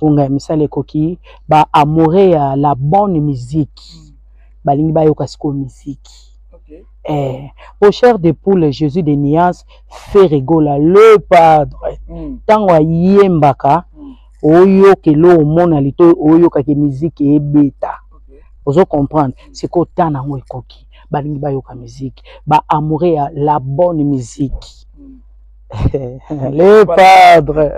Ngonga ya misala ekoki, ba amoureux ya la bonne musique balingi bayoka sikoyo musique. Eh, po chair de poule, Jésus de nuance, Ferre Gola le padre, ntango ayembaka, oyoka eloko, omona lito, oyokaki musique ebeta. Ozo comprendre? Sikoyo temps nango ekoki, balingi bayoka musique, ba amoureux ya la bonne musique. Le padre.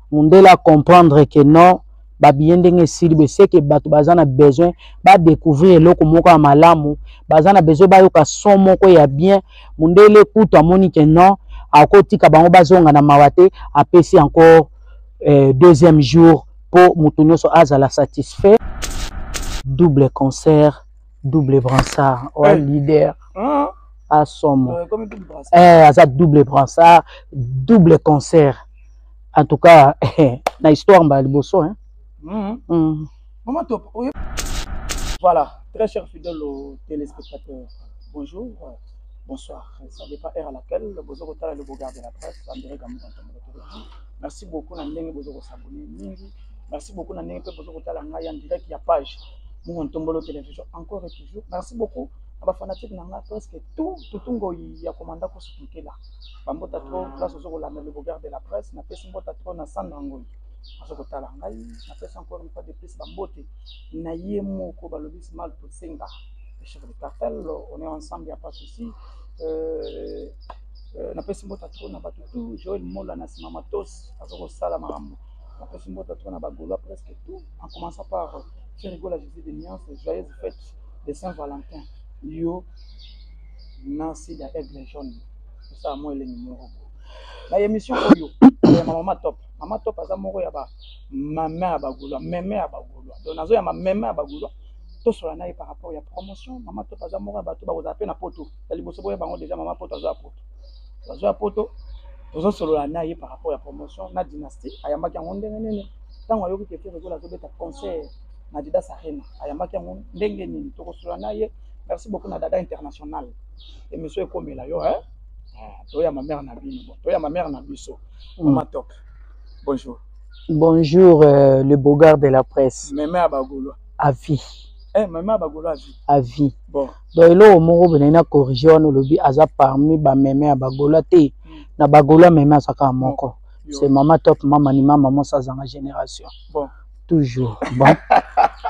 Mundele a comprendre que non, babiye ndenge esili boye, seke bato baza na besoin badécouvrir eloko moko ya malamu, baza na besoin bayoka son moko ya bien. Mundele kutu amoni ke non, akotika bango bazonga na mawa te, apesi encore deuxième jour mpo moto nyonso azala satisfait. Double concert, double brassard, oa leader. Asomo. Aza double brassard, double concert. En tout cas, na histoire mbala liboso, hein? Maman Top, oui. Voilà, très chers fidèles téléspectateurs, bonjour, bonsoir. Ça dépend heure à laquelle vous avez le Beaugard de la presse, André Gamou. Merci beaucoup na ndenge bozo s'abonner mingi. Merci beaucoup na ndenge pe bozo kotala ngai en direct ya page Mungu Ntombolo Télévision encore et toujours. Merci beaucoup na ba fanatique na nga presque tout tutungo ya komanda ko sutukela. Bambota trop place ozo kolanda le Beaugard de la presse, na pesi mbota trop na Sandra Ngoyi. Azo kotala ngai, na pesi encore une fois de plus bambote na ye moko balobi Mal Tosenga, le chef de cartel, on est ensemble, y a pas de souci. Napesi mbota trop na bato tout, Joël Mola na nsima matos aza kosala makambo. Napesi mbota trop na bagaulois presque tout, en commençant par Ferre Gola, Jésus de nuance, joyeuse fête de Saint-Valentin. Yo na Sida Aigle Jaune, osala mwa elengi moko na émission oyo ya Mama Top. Mama Top aza moko ya bamama ya bagaulois, meme ya bagaulois, donc nazoyamba meme ya bagaulois, tosola na ye par rapport ya promotion. Mama Top aza moko ya bato bakozala mpe na poto ya liboso, boya bango déjà. Mama Poto aza ya poto, aza ya poto. Tozosolola na ye par rapport ya promotion na dynastie. Ayambaki yango ndenge nini ntango ayoki ke Ferre Gola azobeta concert na Adidas Arena? Ayambaki yango ndenge nini? Tokosolola na ye. Merci beaucoup na Dada International, émission ekomela yo, eh? Toyamba mare na bino, bon, toyamba mare na biso. Mama Top, bonjour. Bonjour, le Beaugard de la presse. Meme ya bagaulois. À vie. Eh, meme ya bagaulois à vie. À vie. Bon. Donc eloko moko boye na corrige wana, olobi aza parmi bameme ya bagaulois te. Na bagaulois, meme aza kaka moko, c'est Mama Top, mama ni mama mosi azanga génération. Bon. Toujours bon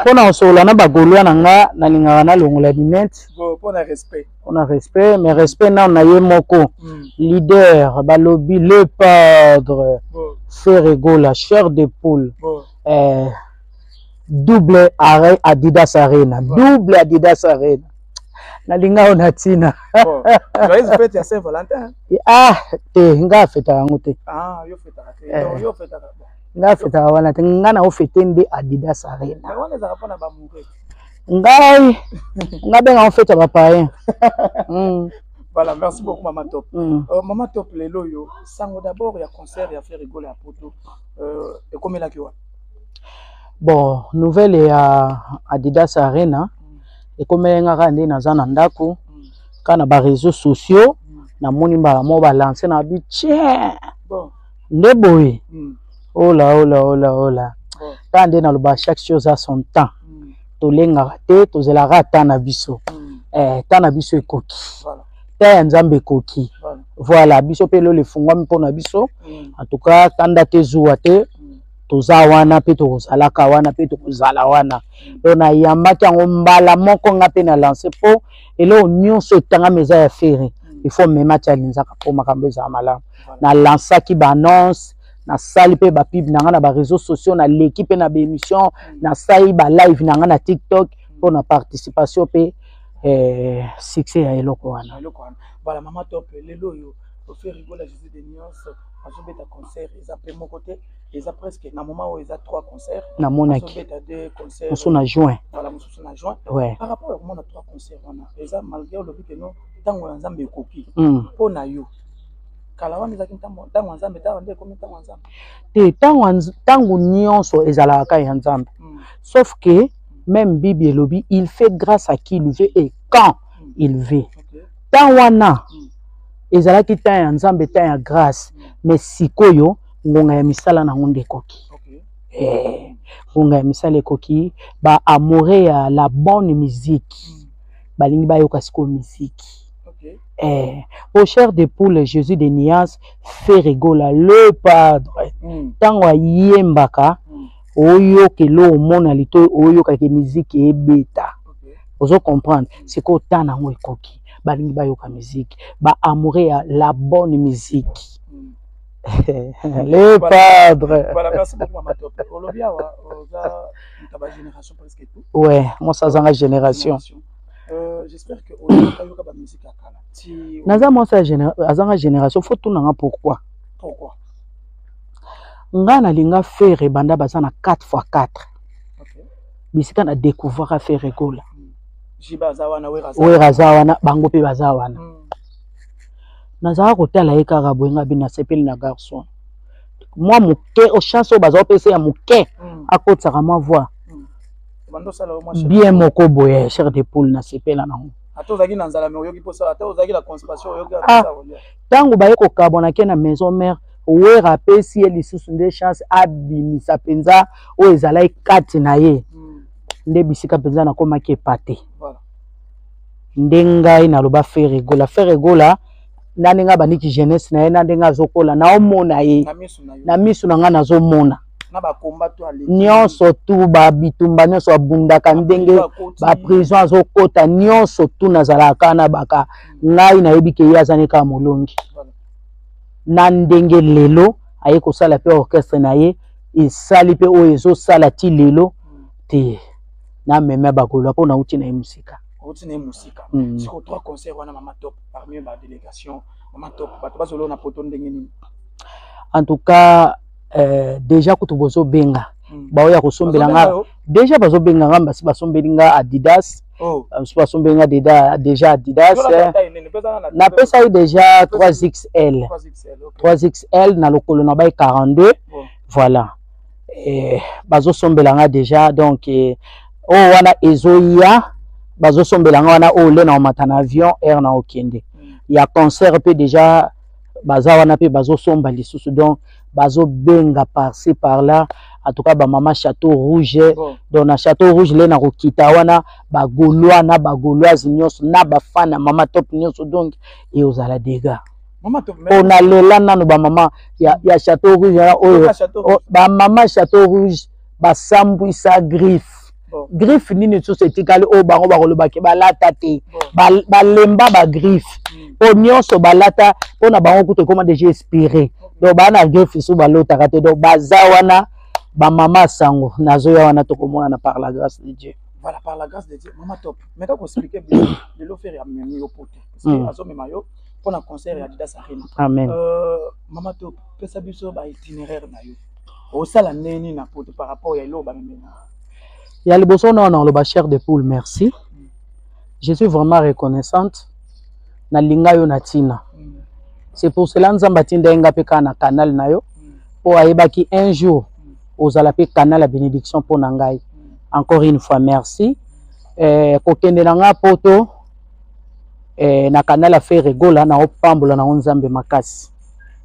mpona kosolola na bagaulois na nga, nalingaka nalongola lunette. Bon, mpona respect. Mpona respect, mais respect nano na ye moko leader, balobi le padre. Bon. Ferre Gola, chair de poule. Bon. Double arrêt Adidas Arena. Double Adidas Arena, nalinga oyo na ntina. Bon. Joyeuse fête ya Saint-Valentin. Ah te, nga afetaka yango te. Ah, yo fetaka te? Eh. Donc, yo fetaka. Bon. Nga afetaka wana te, nga na ofete nde Adidas Arena. Mais wana ezalaka mpona bamoureux. Ngai nga benga ngo fete ya bapayen. Voilà, merci beaucoup Mama Top. Mama Top, lelo yo sango d'abord ya concert ya Ferre Gola ya poto, ekomelaki wa? Bon, nouvelle ya Adidas Arena ekomeli nga kaka nde naza na ndako, kaka na baréseaux sociaux namoni mbala moko balance na bi tien. Bon. Nde boye. Ola ola ola ola. Bon. Kaka nde naloba, chaque chose a son temps. Tolengaka te, tozelaka temps na biso. Temps na biso ekoki. Voilà. Temps ya Nzambe ekoki. Voilà. Voilà, biso mpe lelo efungwami mpona biso. En tout cas, kanda te, zuwa te. Toza wana mpe tokozalaka wana mpe tokozala wana. Donc nayambaki yango mbala moko, nga mpe na lance, mpo eloko nyonso etangami eza ya Ferre. Il faut mema tia linzaka mpo makambo ezala malamu. Nalansaki baannonce, nasali mpe bapub na nga na baréseaux sociaux, naleki mpe na baémission, nasali balive na nga na TikTok mpo na participation mpe succès ya eloko wana. Eloko wana. Voilà, Mama Top, lelo oyo Ferre Gola, Jésus de nuance, azobeta concert, eza mpe moko te, eza presque na moment oyo eza trois concerts. Namonaki. Azobeta deux concerts. Mosusu na juin. Voilà, mosusu na juin. Ouais. Par rapport ya komona trois concerts wana, eza malgré olobi ke no, ntango ya Nzambe ekoki. Mpo na yo, kala wana ezalaki ntango ya Nzambe, ntango nde ekomi ntango ya Nzambe? Te, ntango nyonso ezalaka kaka ya Nzambe. Sauf que même Bible elobi: il fait grâce à qui il veut et quand il veut. Temps wana ezalaki temps ya Nzambe, temps ya grâce, mais sikoyo Ngonga ya misala nango nde ekoki. Eh, ngonga ya misala ekoki. Ba amoureux ya la bonne musique balingi bayoka sikoyo musique. Eh, au chair de poule, Jésus de Nias, Ferre Gola, le padre. Ntango ayembaka, oyoka eloko, omona lito, oyokaka musique ebeta. Ozo comprendre? Sikoyo temps nango ekoki, balingi bayoka musique, ba amoureux ya la bonne musique. Le padre. Voilà, merci beaucoup, Mama Top. Olobi awa oza moto ba génération presque tout. Ouais, mwasi azanga génération. J'espère que oyoka yoka ba musique ya kala. Ti Naza mwasi ya azanga génération. Faut tunanga pourquoi. Pourquoi? Nga nalinga Ferre banda baza na 4 x 4. Bisika na découvraka Ferre Gola. Jiba aza wana, Wera aza. Wera aza wana, bango mpe baza wana. Nazalaka kotala ye kaka boye, nga bino nasepeli na garçon mwa moke, o chance oyo baza kopesa ya moke, akotisaka mwa voix Bando osala yo mwa chef. Bien moko boye, chair de poule, nasepela nango. Ata ozalaki na nzala, mais oyoki posa, ata ozalaki na constipation, oyoki Ah. posa kolia. Ntango baye kokabwana ke na maison mère, Wera apesi ye lisusu nde chance abimisa mpenza oyo ezalaki kati na ye. Nde bisika mpenza nakomaki epate. Nde ngai naloba Ferre Gola, Ferre Gola na ndenge abandiki jeunesse na ye, na ndenge azokola, naomona ye Na miso na yo. Na miso na ngai nazomona Na bakomba to aleki. Nyonso tu, babitumba nyonso abundaka, ndenge akoti. Baprison azokota, nyonso tu nazalaka kaka na baka ngai nayebi ke ye aza ne kaka molongi. Na ndenge lelo aye kosala mpe orchestre na ye, esali mpe oyo ezosala ti lelo te. Namema bagaulois mpo nauti na ye mosika. Outi na ye mosika. Sikoyo trois concert wana, Mama Top, parmi badélégation, Mama Top, bato bazolo na poto ndenge nini? En tout cas, déjà kutu bozobenga, baoya kosombela nga. Bazobenga yo? Déjà bazobenga nga, basi basombeli nga Adidas. Basi basombeli nga déjà Adidas. Yo na taille nini? Pesa nga na Napesa ye déjà 3XL. 3XL, ok. 3XL na lokolo na bai 42. Voilà, bazosombela nga déjà. Donc oyo wana ezoya, bazosombela nga wana oyo le na omata na avion air na okende ya concert mpe déjà baza wana mpe bazosomba lisusu. Donc bazobenga par-ci par-là. En tout cas, bamama Château Rouge. Donc na Château Rouge le na kokita wana, bagaulois na bagauloise nyonso na bafan na Mama Top nyonso, donc eozala dégâts. Mama Top, mpo nalela nano bamama ya Château Rouge wana oyo. Yoka Château Rouge. Bamama Château Rouge basambwisa griffe. Griffe nini lisusu etikali oyo bango bakolobaki balata te? Balemba bagriffe mpo nyonso balata mpona bango kutu ekoma déjà expiré. Donc baa na griffe lisusu balotaka te. Donc baza wana bamama sango, nazoya wana, tokomonana par la grâce de Dieu. Voilà, par la grâce de Dieu. Mama Top, mais kaka expliquer biso lelo Ferre amemi yo poto, parce que azomema yo mpona concert ya Adidas Arena. Amen. Mama Top, pesa biso ba itinéraire na yo, osala ndenge nini na poto par rapport ya eloko bamemeli? Ya liboso na wana oloba, chair de poule, merci, je suis vraiment reconnaissante. Nalinga yo na ntina. C'est pour cela Nzambe atinda ye nga mpe kaka na canal na yo, mpo ayebaki un jour ozala mpe canal ya bénédiction mpo na ngai. Encore une fois, merci. Kokende na nga poto na canal ya Ferre Gola, naopambola nango Nzambe makasi,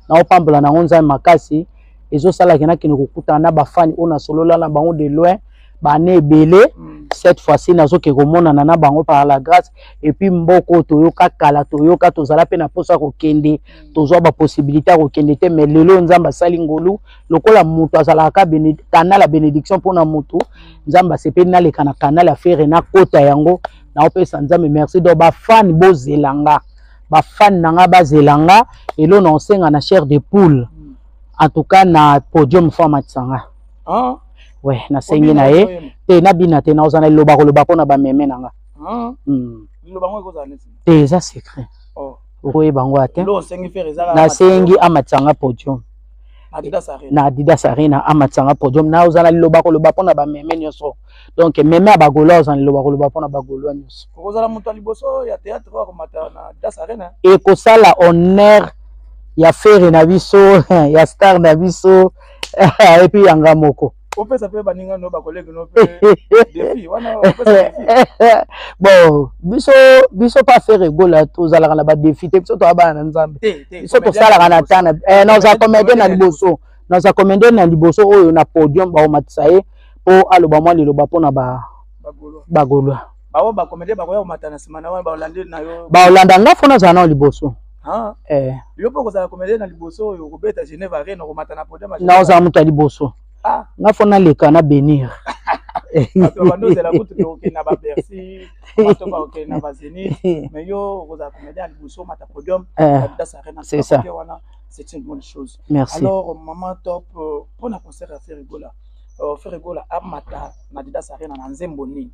naopambola nango Nzambe makasi. Ezosalaka nakende kokutana na bafani oyo nasolola na bango de loin bana ebele. Cette fois-ci nazoke komonana na bango par la grâce. Et puis mboka oyo toyoka kala, toyoka, tozala mpe na mposa kokende, tozwa bapossibilité ya kokende te. Mais lelo Nzambe asali ngolu, lokola moto azalaka canal ya bénédiction mpona motu, Nzambe asepeli naleka na canal ya Ferre, nakota yango, naopesa Nzambe merci. Donc bafani bozela nga, bafani na nga bazela nga. Elo na osenga na chair de poule, en tout cas na podium faut amatisa nga. Ah? We nasengi na ye te, nabina te, naoza na liloba koloba mpona bameme na nga. Ah? Liloba yango ekozala neti? Te, eza secret. Oh. Okoyeba yango ate. Eloko osengi Ferre eza kaka Nasengi amatisa nga podium. Adidas Arena. Na Adidas Arena, amatisa nga podium. Naoza na liloba koloba mpona bameme nyonso. Donc meme ya bagaulois, oza na liloba koloba mpona bagaulois nyonso. Okozala moto ya liboso ya théâtre oyo akomata na Adidas Arena. Ekosala honneur ya Ferre na biso, ya star na biso, et puis yanga moko. Opesa mpe baninga no, bacollègue no mpe défi wana, opesa défi. Bon, biso pa Ferre Gola tozalaka na badéfi te. Biso toya bana na Nzambe. Te te. Biso tosalaka na tana, naoza comédien na liboso. Naza comédien na liboso oyo na podium bakomatisa ye mpo aloba mwa liloba mpo na bagaulois. Baoyo bacomédien bakoya komata na nsima na wana, baolandi na yo. Baolanda nga, fo nazala nao liboso. Eh. Yo mpo kozala comédien na liboso oyo okobeta Genève Arena, okomata na podium. Naozala moto ya liboso. Nga fo naleka na bénir. Bato bandozela kutu ke okende na baBercy, bato bakokende na baZénith, mais yo okozala comédien ya liboso omata podium Adidas Arena. C'est ça. Wana c'est une bonne chose. Merci. Alors maman Top, mpona concert ya Ferre Gola, Ferre Gola amata na Adidas Arena na nzembo nini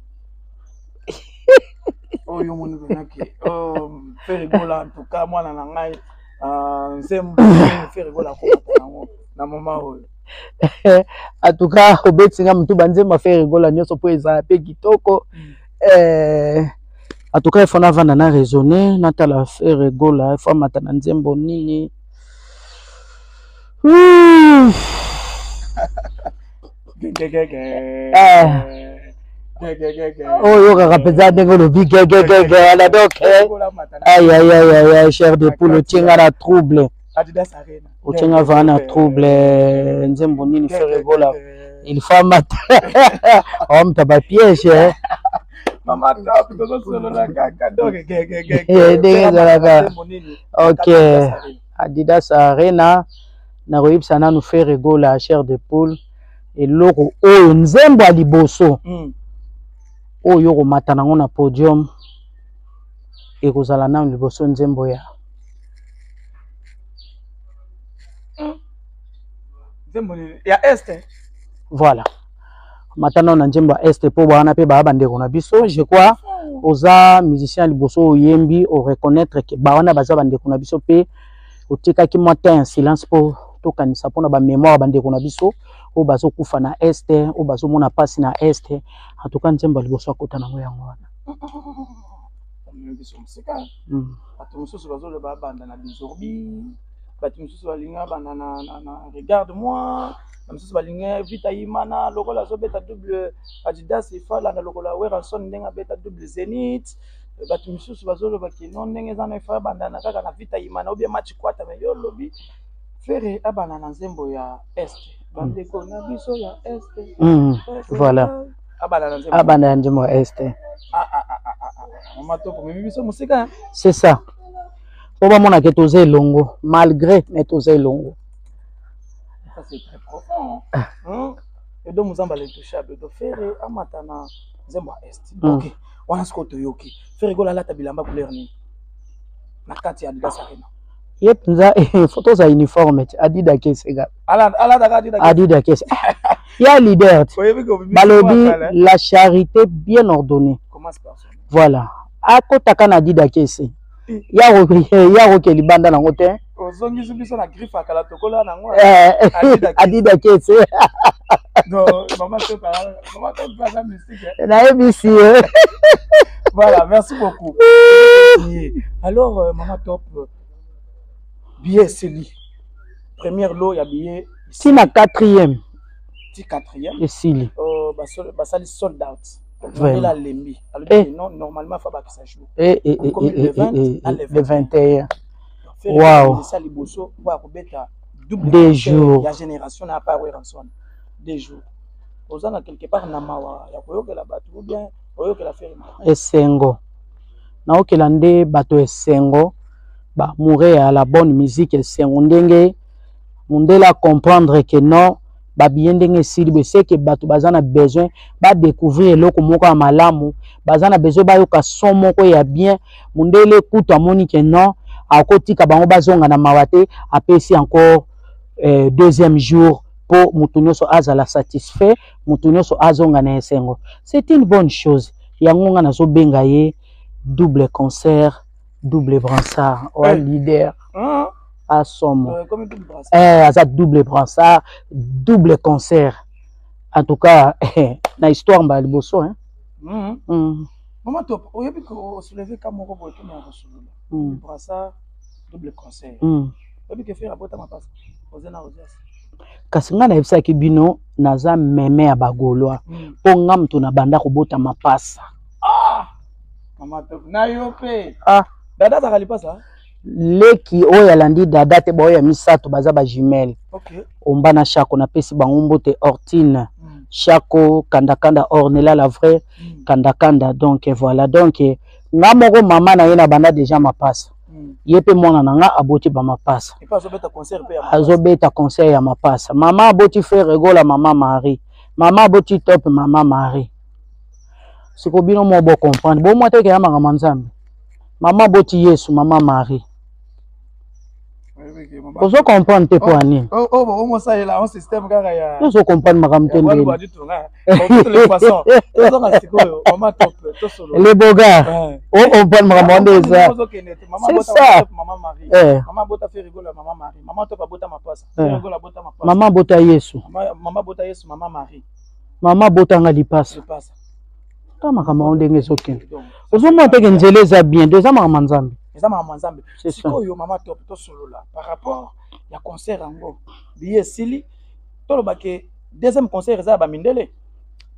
oyo omoni mpenake Ferre Gola? En tout cas mwana na ngai, nzembo nini Ferre Gola akomata nango na moment oyo? En tout cas obeti nga motu, banzembo ya Ferre Gola nyonso mpo ezala mpe kitoko. En tout cas il faut navanda na raisonner, natala Ferre Gola il faut amata na nzembo nini. Ouh. Oyo kaka mpenza ndenge olobi gegegege wana, donc ayayayaya, chair de poule, otienga na trouble, otienga vaa na trouble. Nzembo nini Ferre Gola il faut amata? Awamuta bapiège. Mama Top, tozosolola kaka, donc ndenge ezalaka. Ok, Adidas Arena, nakoyebisa nanu Ferre Gola, chair de poule, eloko oyo nzembo ya liboso oyo okomata nango na podium ekozala nanu liboso nzembo ya Nzembo ya Est. Voilà, mata nano na nzembo ya Est, mpo wana mpe baya bandeko na biso. Je crois oza musicien ya liboso oyembi, oreconnaître ke bawana baza bandeko na biso, mpe otikaki mwa temps ya silence mpo tokanisa mpona bamémoire ya bandeko na biso oyo bazokufa na Est, oyo bazomona mpasi na Est. En tout cas nzembo ya liboso akota nango yango wana. Biso mosika. Bato mosusu bazoloba banda na Bizorbi, bato mosusu balingi banda na Regarde moi, mosusu balingi Vita Imana. Lokola azobeta double Adidas, ifalanda lokola Werrason ndenge abeta double Zénith. Bato misusu bazoloba kino ndenge eza na ifa abanda na kaka na Vita Imana ou bien match kwata. Mais yo olobi Ferre abanda na nzembo ya Est, bandeko na biso ya Est. Voilà. Abanda na nzembo. Abanda ya nzembo ya Est. Mama Top, omemi biso mosika. C'est ça, po bamonake toza elongo malgré, mais toza elongo. Ça, c'est très profond, hein? Edo Muzamba l'intouchable do Ferre amata na nzembo ya Est. Ok, wana sikoyo toyoki Ferre Gola alata bilamba couleur nini na kati ya Adidas Arena? Ye mpenza faut toza uniforme ti Adidas kese kaka. Alataka Adidas? Adidas kese ya leader ti. Oyebi ko balobi la charité bien ordonnée commence par son. Voilà, akotaka na Adidas kese, ya koke libanda nango te. Ozongisi biso na griffe akala tokola nango. Adidas kese. Non, mama Top, mama Top aza mystique. Nayebisi ye. Voilà, merci beaucoup. Alors mama Top, billet esili, première lot ya billet. Ntina quatrième. Ti quatrième. Esili. Basali sold out. Mondele alembi, alobi non, normalement fa bakisa jour. Le 20, le 21. Wow. Esa liboso po ya kobeta double deux jours ya génération na part Werrason, 2 jours. Oza na quelque part na mawa ya koyokela bato ou bien oyokela Ferre? Esengo, naokela nde bato esengo, baamoureux ya la bonne musique, esengo ndenge mondele acomprendre ke non, babillet ndenge esili boye, seke bato baza na besoin badécouvrir eloko moko ya malamu, baza na besoin bayoka son moko ya bien. Mondele kutu amoni ke non, akotika bango bazonga na mawa te, apesi encore deuxième jour mpo moto nyonso azala satisfait, moto nyonso azonga na esengo. C'est une bonne chose. Yango nga nazobenga ye double concert, double brassard oa leader asomo. Aza double brassard, double concert. En tout cas na histoire mbala liboso, hein? Mama Top, oyebi osoulever ka moko boye, toni ya kosolola brassard, double concert. Oyebi ke Ferre abotama pasi oze na Osias. Kasi ngai nayebisaki bino, naza meme ya bagaulois, mpo nga moto na banda kobotama pasa. Mama Top, na yo mpe. Dada azalaka lipasa. Leki oyo alandi dada te, baoyo ya misato baza ba jumelle. Okay. Omba na Shako, napesi bango mbote. Ortine, Shako, Kandakanda, Ornella la vraie, Kandakanda. Donc voilà, donc nga moko mama na ye na banda déjà mapasa. Ye mpe mwana na nga aboti bamapasa, Et puis azobeta concert mpe ya mapasa. Azobeta concert ya mapasa. Mama aboti Ferre Gola, mama Marie. Mama aboti Top, mama Marie. Siko bino mo bo comprendre bomwa te ke ya makambo ya Nzambe. Mama aboti Yesu, mama Marie. Oyebi ke mama- Ozo comprendre te mpo ya nini? Oh, oh, oh, omosalela en système kaka ya Ozo comprendre makambo te ya ndeni. bwalu baditunga. Bon, les poissons. Tozonga sikoyo, mama Top, tosolo. Le bogar Eh. o comprendre makambo wana eza. Ozokende te. Mama C'est abota ça. mama Top, mama Marie. Eh, Mama abota Ferre Gola, mama Marie. Mama Top abota mapasa. Eh. Ferre Gola abota mapasa. Mama abota Yesu. Mama abota Yesu, mama Marie. Mama abotanga lipasa. Lipasa. Ta makambo yango ndenge ezokende. Donc, Ozomona teke nzela eza bien, do eza makambo ya Nzambe. Eza makambo ya Nzambe. C'est ça. Sikoyo, mama Top, tosolola par rapport ya concert yango. Billet esili, toloba ke deuxième concert eza ya bamindele.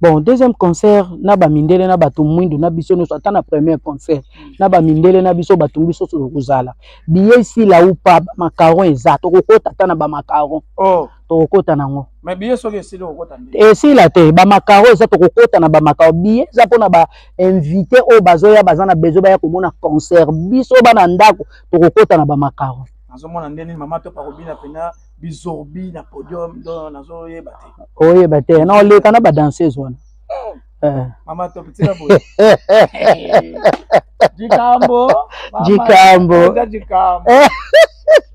Bon, deuxième concert na bamindele na bato mwindu na biso nyonso, ata na premier concert na bamindele na biso bato biso tokozala. Billet esila ou pas, bamacaron eza, tokokota ata na bamacaron. Oh. Tokokota nango. Mais billet soki esili, okota nde? Esila te, bamacaron eza, tokokota na bamacaron. Billet eza mpona bainvité oyo bazoya, baza na besoin baya komona concert. Biso bana ndako tokokota na bamacaron. Nazomona nde nini mama Top akobina mpena bizorbi na podium, donc nazoyeba te. Oyeba te, na oleka na badanseuse wana. Eh. Mama Top, tika boye. Jikambo. Mama, Jikambo. eza jikambo.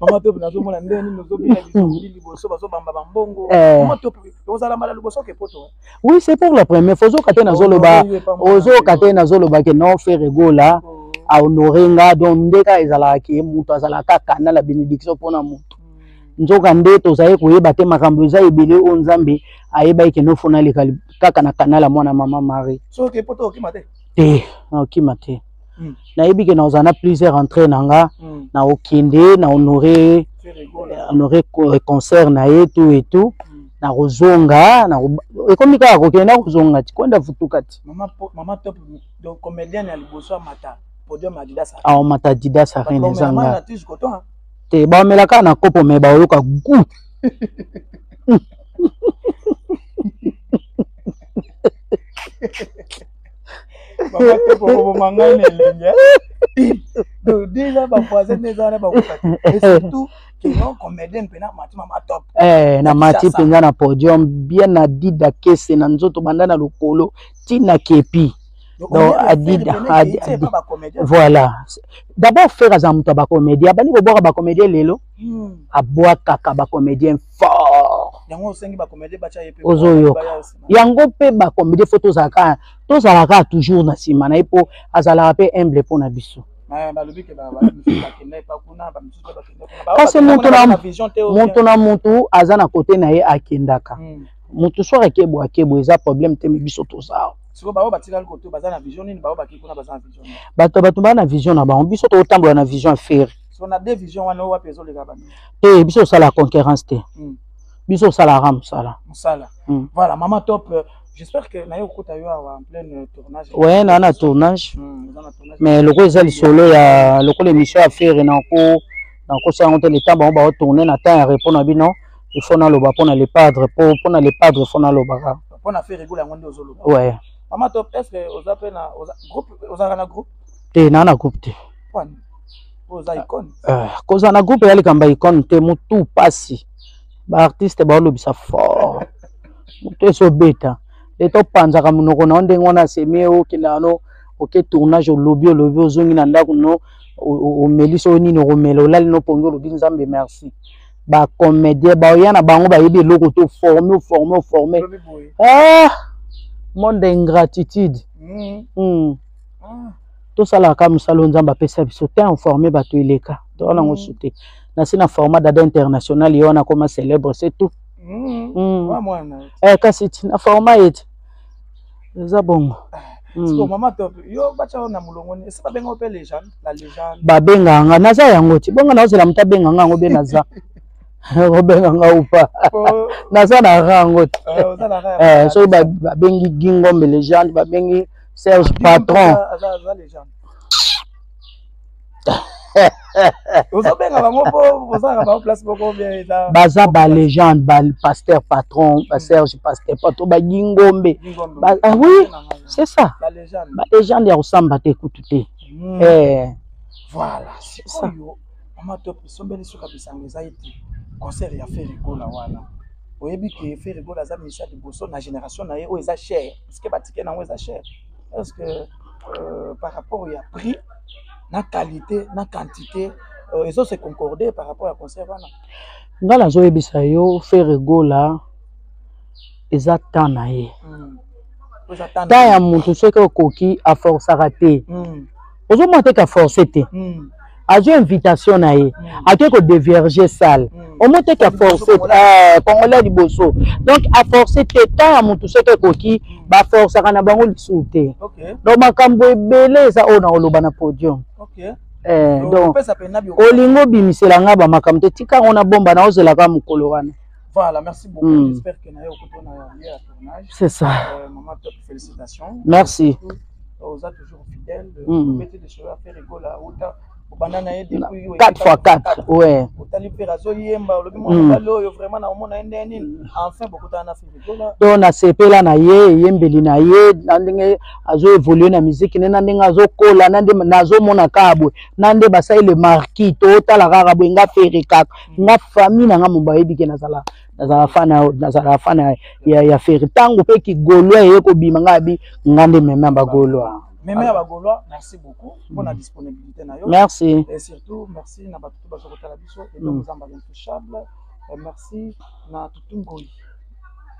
Mama Top, nazomona nde nini ozobina bizorbi liboso, bazobamba bambongo. Eh. Mama Top, ozala mbala liboso ke poto? Oui, c'est pour la première fois. Ozoka te nazoloba, ozoka te nazoloba ke non, Ferre Gola ahonore nga. Donc nde kaka ezalaka ke moto azalaka kaka na bénédiction mpona moto. Nzoka nde tozali koyeba te, makambo eza ebele oyo Nzambe ayebaki ke nofo naleka kaka na canal ya mwana mama Marie. Soki poto, okima te? Te, naokima te. Nayebi ke nazala na plusieurs entrée na nga. Na okende na honore Ferre Gola. Honore concert na ye, tout et tout. Nakozonga ekomi kaka kokende na kozonga ti kwenda futuka ti. Mama Top, donc comédienne ya liboso amata podium Adidas. Aomata Adidas Arena eza nga. Na tige coton, hein? Te, baomela kaka na kopo, me baoyoka goût. Mama Top, okoboma ngai na elengi, hein? Donc déjà bavoisin nde eza wana bakoka te, et surtout ke non, comédienne mpena mati mama Top. Eh, na mati Kinshasa. mpenza na podium bien na dida kese na nzoto banda na lokolo ntina kepi. Donc, voilà, d'abord Ferre aza moto ya bacomédien, abandi kobwaka bacomédien lelo, abwakaka bacomédien fort. Yango osengi bacomédien batya ye mpe. Ozoyoka. Baya nsima. Yango mpe bacomédien fo tozalaka toujours na nsima na ye, mpo azalaka mpe humble mpo na biso. Mais balobi ke bamisusu bakenda epa kuna, bamisusu mpe bakenda kuna. Kasi moto na vision te. Moto na motu aza na kote na ye akendaka. Motu soki akebwa akebwa, eza problème te, me biso toza awa. Sikoyo bao batikali kote baza na vision nini? Bao bakei kuna baza na vision nini? Bato baa na vision na bango, biso tokotambola na vision ya Ferre. So na deux vision wana, oyo wapi ezoleka banini? Te, biso tosala concurrence te. Biso tosalaka mosala. Mosala. Voilà, mama Top, j'espère que naye kokuta yo awa en pleine tournage. Ouais, na tournage. Oza na tournage. Mais lokola eza lisolo ya lokola émission ya Ferre, nako nakosala yango te. Le temps bango baotourne na temps ya repos na bino, il faut naloba mpona le padre, po mpona le padre faut naloba kaka. Mpona Ferre Gola, yango nde ozoloba. Ouais. Mama Top, est ce que oza mpe na oza groupe, ozalaka na groupe? Te, naa na groupe te. Pwani oza icône. Kozala na groupe eya likambo ya icône te. Motu pasi, baartiste baolobisa fort, motu ezobeta leta, opanzaka monoko na yo ndenge wana. Asemi okendaka no oke tournage, olobi olobi, ozongi na ndako no, omeli so nini okomela, olali no pongi, olobi Nzambe merci. Bacomédien baoya na bango, bayebi eloko te. Oforme, oforme, oforme. Olobi boye. Ah, monde ingratitude. Tosalaka mosala oyo Nzambe apesa biso te, informe bato eleka towana yango su te. Nasi na format dada international, ye wana akoma célèbre, c'est tout. Wa mwana. Eh, kasi ti na format ye ti eza bongo. Sikoyo, mama Top, yo batya yo na molongo nini? Esi babenga yo mpe légende, la légende? Babengaka nga, naza yango ti bongo, naozela moto abenga nga yango be naza obenga nga upa. Po naza na rango te. Oza na rang ya Eh, soki babengi Gingombe légende, babengi Serge Guy patron. Aza légende. Ozobenga bango mpo bozalaka bango place moko bien eza. Baza ba légende, ba pasteur patron, ba Serge pasteur patron, ba Gingombe. Ba, ah oui, c'est ça. Ba légende. Ba légende ya kosamba te kutu te. Eh. Voilà, sikoyo mama top esombeli suka bisango eza ete concert ya Ferre Gola wana. Oyebi ke Ferre Gola aza musicien liboso na génération na ye oyo eza cher, parce que ba ticket nango eza cher. Est-ce que par rapport ya prix na qualité na quantité ezo se concorder par rapport ya concert wana? Nga nazoyebisa yo, Ferre Gola eza temps na ye. Temps ya motu soki okoki aforçaka te. Ozomona te ka force te. Azwi invitation na ye, ake kodevierge salle. Omoni te ka force te, congolais liboso. Donc aforce te, temps ya motu soki ekoki baforçaka na bango lisusu te. Donc makambo ebele eza oyo na koloba na podium. Donc olingi obimisela nga bamakambo te, tika yango na bomba na ozelaka mokolo wana. Voilà, merci beaucoup. J'espère que nayo okotona ya tournage. C'est ça. Maman top, félicitations. Merci. Oza toujours fidèle. Obeti de choses à faire Gola uta obanda na ye depuis 4 x 4, ouais. Otali mpe azoyemba olobi mwana mobali oyo vraiment na omona ye ndenge nini, enfin bokutana na Ferre Gola. Donc nasepela na ye, eyembeli na ye, na ndenge azo évoluer na musique ne, na ndenge azokola, na nde nazomona kaka boye, na nde basali le marquis, totala kaka boye nga Ferre kaka. Nga famille na nga mo bayebi ke nazala nazala fan ya Ferre. Ntango mpe kigolois eye kobima, nga abi nga nde meme ya bagolois. Meme ya bagolois, merci beaucoup pour la disponibilité na yo. Merci. Et surtout merci na bato bazo kotala biso et donc Nzamba l'intouchable. Merci na Tutungoi.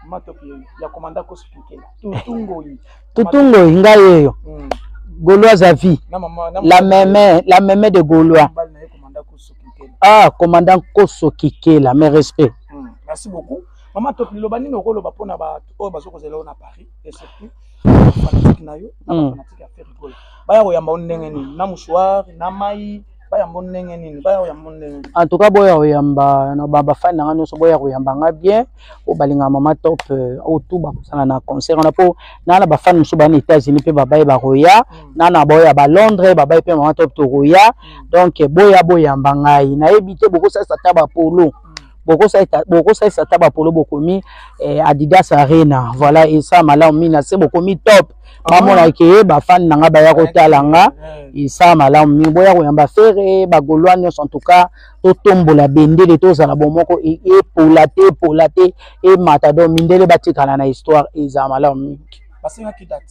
Matopi ya commandant Kosukikela. Tutungoi. Tutungoi ngai eyo. Gaulois à vie. La mémé, la mémé de Gaulois. Ah, commandant Koso Kikela, mes respects. Merci beaucoup. Maman Top, liloba nini okoloba pona bato oyo bazo kozela na Paris et surtout fanatique na yo, na fanatique ya Ferre Gola. Baya koyamba ndenge nini? Na mouchoir, na mai, bayamba ndenge nini? Baya koyamba ndenge nini? En tout cas boya koyamba na ba fan na nga nyonso, boya koyamba nga bien. Oyo balingaka Mama Top, oyo tout bakosala na concert wana, po na na ba fan mosusu ba na États-Unis mpe babaye bakoya, na na boya ba Londres babaye mpe Mama Top tokoya. Donc boya boyamba ngai, nayebi te bokosalisa ata ba polo, bokosalisa ata ba polo, bokomi Adidas Arena, voilà, esa malamu mingi na se bokomi top. Bamonaki ye bafani na nga baya kotala nga, esa malamu mingi. Boya koyamba Ferre, bagolois nyonso, en tout cas totombola bendele, tozala bomoko, epola te, epola te, emata. Donc mindele batikala na histoire, eza malamu mingi. Basengaki date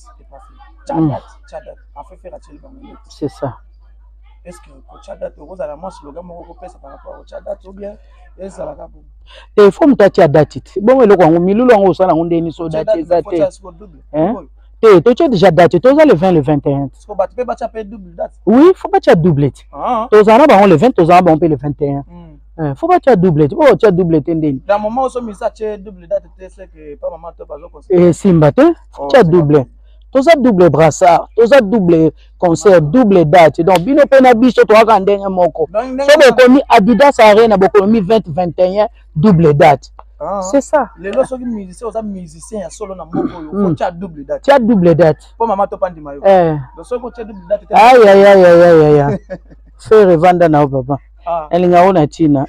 tcha date, tcha date, enfin Ferre atieli bango date. C'est ça. Est-ce que kotya date okozala mwa slogan moko kopesa par rapport kotya date ou bien ezalaka bongo? Te, faut moto atia date te. Bongo eloko yango, milulu yango osala yango ndeni so date eza te? Te, totia déjà date, toza le 20, le 21. Bato mpe batya mpe double date. Oui, faut batia double te. Tozala na bango le 20, tozala na bango mpe le 21. Faut batia double te, oyo tia double te ndeni? Dans moment oso misa tie double date te, c'est que pas mama to bazo conseiller. Esimba te, tia double. Toza double brassard, toza double concert, double date. Donc bino mpe na biso toyaka ndenge moko. So bokomi Adidas Arena, bokomi 20 21, double date. C'est ça. Lelo soki musicien, oza musicien ya solo na mboka oyo, faut tia double date. Tia double date. Po mama to pandima yo. Donc soki otia double date te. Aïe aïe aïe aïe aïe aïe. Ferre vanda na papa. Elinga na tina.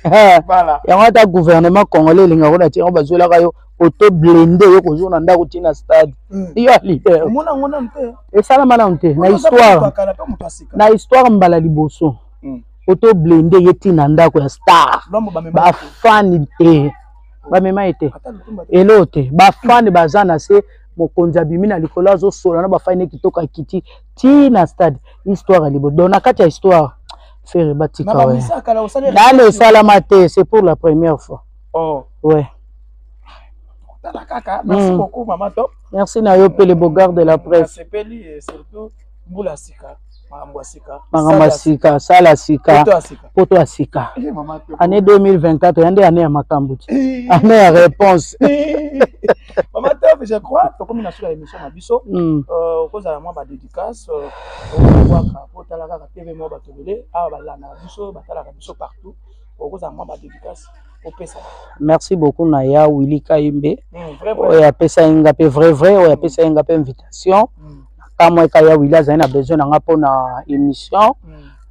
Yango ata gouvernement congolais elinga na tina, bazwelaka yo auto blindé, yo kozwa na ndako tina stade. Yo leader. Omona ngo nanu te. Esalama nanu te na histoire. Na histoire mbala liboso. Auto blindé ye tina ndako ya star. Bafani te. Bamema ye te. Elo te. Bafani baza na se, mokonzi abimi na likolo azosola na bafani kitoko, akiti ti na stade. Histoire ya liboso. Donc na kati ya histoire Ferre batika we. Nano esalama te, c'est pour la première fois. Oh. Ouais. Kaka, merci beaucoup Mama Top. Merci na yo pe le beau de la presse. Nasepeli et surtout mbula sika, makambo ya sika. Makambo ya sika, sala sika, poto ya sika. Année 2024 ya nde année ya makambo ti. Année ya réponse. Mama Top, je crois tokomi na suka ya émission na biso. Okozala mwa ba dédicace, okobwaka po otala kaka TV mwa bato ebele awa balandaka biso, batalaka biso partout. Okozala mwa ba dédicace opesa. Merci beaucoup na ya Willy Kayembe oyo apesaki nga mpe vrai vrai, oyo apesaki nga mpe invitation. Kamwa eka ya Willy azali na besoin na nga mpona émission.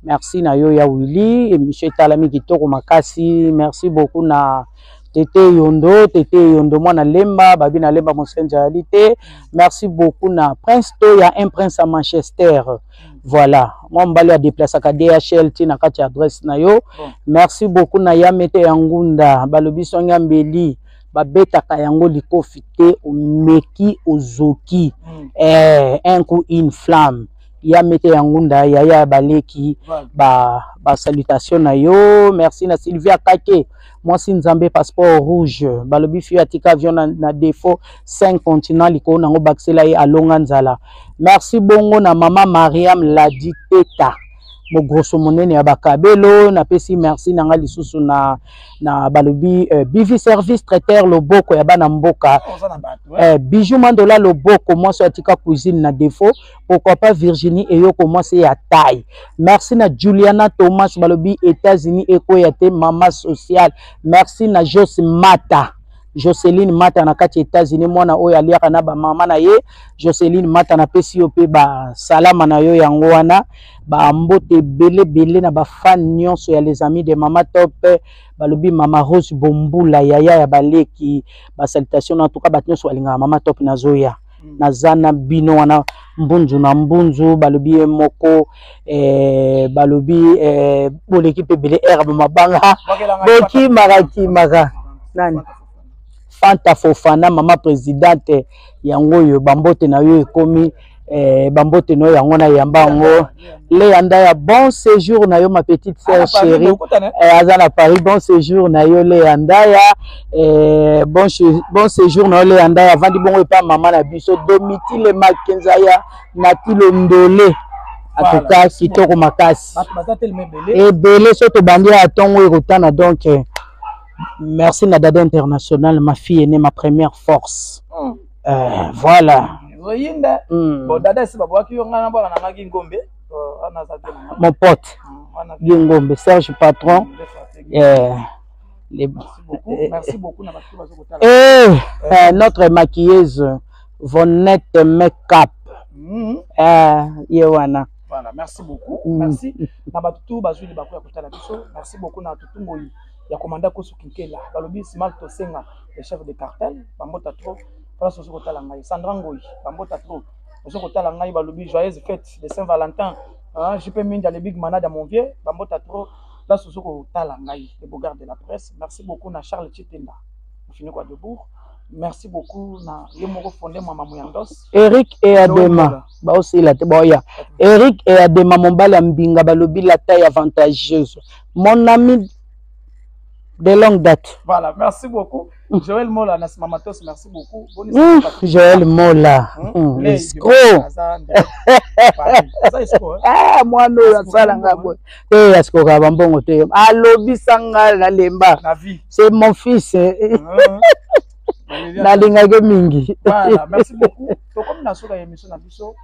Merci na yo ya Willy, émission etalami kitoko makasi. Merci beaucoup na Tete Yondo, Tete Yondo mwana Lemba, babi na Lemba mosenzi ayali te. Merci beaucoup na Prince Toya, un prince à Manchester. Voilà, mwa mobali adeplasaka DHL ti na kati ya adresse na yo. Bon. Merci beaucoup na Yamete ya Ngunda, balobi songi ya mbeli, babetaka yango likofi te, omeki ozoki. Eh, un coup une flamme. Yamete ya Ngunda, yaya ya baleki, ba, ba salutation na yo. Merci na Sylvia Kake, mwasi nzambe passeport rouge, balobi fio atika avion na défaut 5 continents likolo nango bakisela ye alonga nzala. Merci bongo na mama Mariam Ladi Teta, mogroso monene ya bakabelo. Napesi merci na nga lisusu na balobi BV service traiteur loboko ya bana mboka. Oza na bato, eh. Bijou Mandola loboko mwasi atika cuisine na défaut, pourquoi pas Virginie Eyoko mwasi ya taille. Merci na Juliana Thomas balobi États-Unis ekoya te mama sociale. Merci na Jos Mata, Joseline Mata na kati États-Unis, mwana oyo aliaka na ba mama na ye. Joseline Mata na pesi yo pe ba salama na yo yango wana, ba mbote belé belé na ba fan nyonso ya les amis de Mama Top, balobi Mama Rose Bombula yaya ya baleki, ba salutation en tout cas bato nyonso balingaka Mama Top nazoya. Naza na bino wana mbunzu na mbunzu, balobi ye moko, balobi, boleki pe bele herbe mabanga, bokimaka kimaka nani Fanta Fofana mama présidente yango oyo bambote na yo ekomi, bambote na yo yango na yamba yango. Léa Ndaya, bon séjour na yo ma petite sœur chérie. Aza na Paris, bon séjour na yo Léa Ndaya. Bon séjour na yo Léa Ndaya. Avandi bongo epa mama na biso Domitile Makenzaya na Tilondole. En tout cas, kitoko makasi. Bato baza tellement ebele. Ebele so tobandi ya tongo ekotana, donc merci na Dada International, ma fille aînée, ma première force. Voilà. Zoyinda. Bon, Dada, c'est pas ki yo ngana bwana na ngaki ngombe. Ana za te na. Mon pote. Wana Guy Ngombe, Serge Patron. Les Merci beaucoup. Merci beaucoup na bato bazo kotala. Notre maquilleuse Vonette Makeup. Ye wana. Voilà, merci beaucoup. Merci. Na bato tout bazwi libaku ya kotala biso. Merci beaucoup na tutungoyi ya commandant Kosu Kinkela. Balobi Simal Tosenga, le chef de cartel, bambota trop. Place ozo kotala ngai. Sandra Ngoyi, bambota trop. Ozo kotala ngai balobi joyeuse fête de Saint-Valentin. Hein, JP Minda, le big manada mon vieux, bambota trop. Place ozo kotala ngai, le beau garde de la presse. Merci beaucoup na Charles Chitenda. Fini quoi debout. Merci beaucoup na ye moko fondé mama Muyandos. Eric et Adema. Ba aussi la te boya. Eric et Adema mobali ya mbinga balobi la taille avantageuse. Mon ami de longue date. Voilà, merci beaucoup. Joël Mola, Nas Mamatos, merci beaucoup. Bonne Joël Mola. Les Escroc. Aza ndeko. Aza escroc, hein? Ah, moi, no, Aza asala mbongo, nga hein? boye. Eh, escroc, ka bambongo te. Alobisa nga na lemba. La vie. C'est mon fils, hein. Nalingaki mingi. Voilà, merci beaucoup. Donc, comme dans la émission na biso,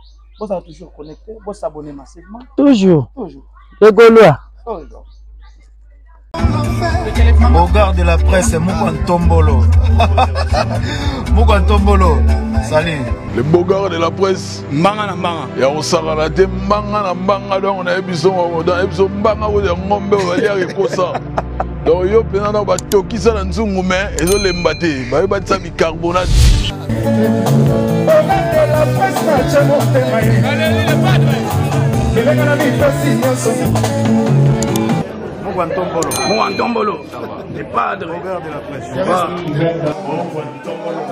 vous allez toujours connecter, vous s'abonner massivement. Toujours. Toujours. Les Gaulois. Toujours. Au gars de la presse, Moukou Ntombolo. Moukou Ntombolo, salut. Le beau gars de la presse. Mbanga na mbanga. Ya osaka na te mbanga na mbanga, donc on a biso, on a biso mbanga oyo ya ngombe oyo baliaka ekosa. Donc yo mpenza na batokisa na nzungu me ezolemba te, bayebi batisa bicarbonate. Obandela presse na tya motema ye. Elenga na mipasi nyonso. Moukou Ntombolo. Moukou Ntombolo. Le padre. Au gars de la presse. Moukou Ntombolo.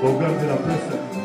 Au gars de la presse.